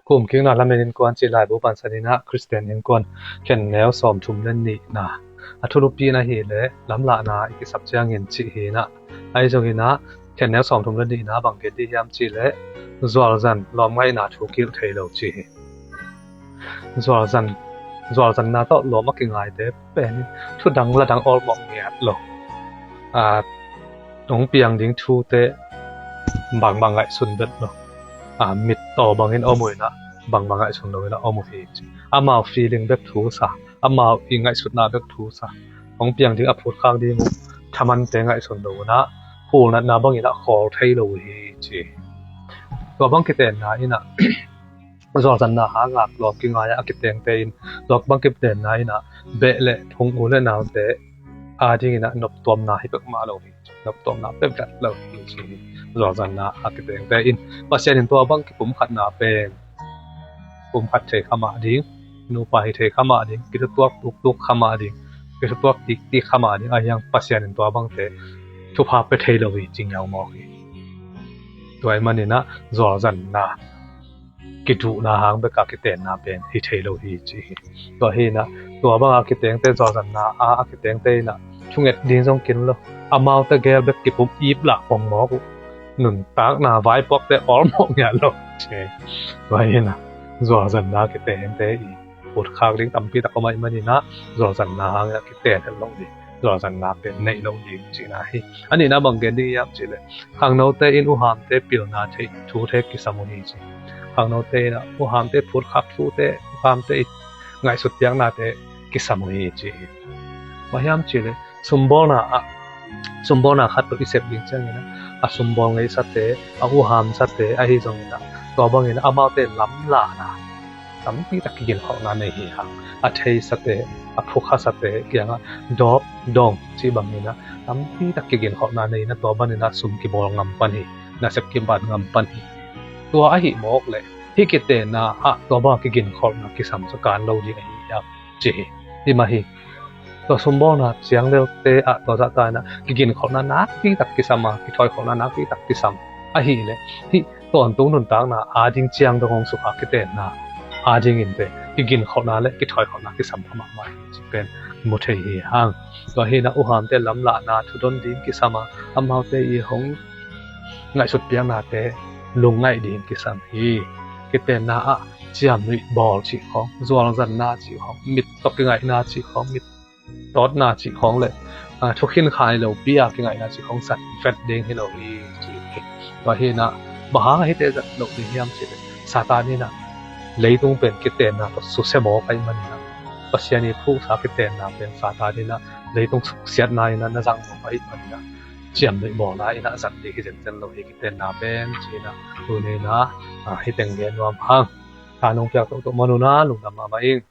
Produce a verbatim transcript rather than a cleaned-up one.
Kum kikna lamen innkuan cih laibu pansan in ah Khristian innkuan khen neu sawmthum le nihna a thulupi in ahih leh lamlahna i kisap ciangin cih hi in ah, ahi zongin ah khen neu sawmthum le nihna bang gen dih hiam cih leh zualzan lawmngaihna thu kilh thei lo ci hi. Zualzan, zualzanna tawh lawm a kingaite pen thudang ladang awlmawh ngiat lo. A, hong piang ding thute bangbang ngaihsun bet lo. A, mittaw bangin om uh in ah bangbang ngaihsun lo in ah om uh hi ci. Amau feeling bek thu sa, amau i ngaihsutna bek thu sa. Hong piang ding a phutkhak ding uh thamante ngaihsun lo in ah hulnatna bangin ah khawl thei lo uh hi ci. Tua bang kitenna in ah zualzanna hangah lawm kingai a kitengte in tua bang kitenna in ah beh le phung u le naute adingin ah noptuamna hi peuhmah lo hi. Noptuamna peuhmah lo hi ci hi. Zualzanna a kitengte in Pasian in tua bang kipumkhatna pen pumkhat thei kha mah ding, nupa hi thei kha mah ding, kithutuak tuktuk kha mah ding, kithutuak tiktik kha mah ding, ahi hang Pasian in tua bangte thupha pia thei lo hi ci ngiau mawk hi. Tua ahih manin ah zualzanna kiduhna hang bek a kitenna pen hi thei lo hi ci hi. Tua hi in ah tua bang a kitengte, zualzanna a a kitengte in ah thunget ding zong kin lo. Amaute gel bek kipum ip lah pong mawk uh. Nuntakna vaipuakte awlmawh ngiat lo ci. Tua hi in ah zualzanna kitengte i phutkhak ding tampi tak om ahih manin ah zualzanna hangin ah kiten het lo ding, zualzanna pen neih lo ding cihna hi. A nihna bang gen ding hiam cih leh khangnote in uhamte pilna theih thute kisam uh hi ci. Khangnote in ah uhamte phutkhak thute, uhamte i ngaihsut piaknate kisam uh hi ci hi. Bang hiam cih leh sumbawlna ah, sumbawlna khat tawh i sep ding ciangin ah a sumbawl ngeisate, a uhamsate ahi zongin ah tua bangin amaute lamlahna tampi tak kiginkholhna nei hi hang. A theisate, a phukhasate kiangah dawp dong cih bangin ah tampi tak kiginkholhna nei in ah tua bangin ah sum kibawl ngam pan hi, nasep kibat ngam pan hi. Tua ahih mawk leh hih kitenna ah tua bang kiginkholhna kisam sa kan lo ding ahi hiam ci hi. Hi mah hi. Tua sumbawlna ciang lelte ah tua zahta in ah kiginkholhna nakpi tak kisam a, kithoikholhna nakpi tak kisam ahih leh hih tawntung nuntakna ading ciang dong hong sukha kitenna adingin pen kiginkholhna le kithoikholhna kisam pha mahmah hi ci pen mu thei hi hang. Tua hi in ah uhamte lamlahna thudon ding kisam a, amaute i hong ngaihsut piaknate lungngaih ding kisam hi. Kitenna ah ciamnuih bawl cih khawng, zualzanna cih khawng, mit tawh kingaihna cih khawng, mit tawtna cih khawng le, a, thukhin khai lopi a kingaihna cih khawng zat vet ding hi lo hi ci hi. Tua hi in ah bang hang a hihte zat loh ding hiam cih leh Satan in ah leitung pen kitenna tawh susia mawk ahih manin ah, Pasian i phuksa kitenna pen Satan in ah leitung suksiatna in ah na zang mawk ahih manin ah ciamnuih bawlna in ah zat ding hi zenzen lo hi kitenna pen ci in ah tuni in ah, a, hih teng gen nuam hang. Tha nong piak tohtoh man un ah lungdam mahmah ing.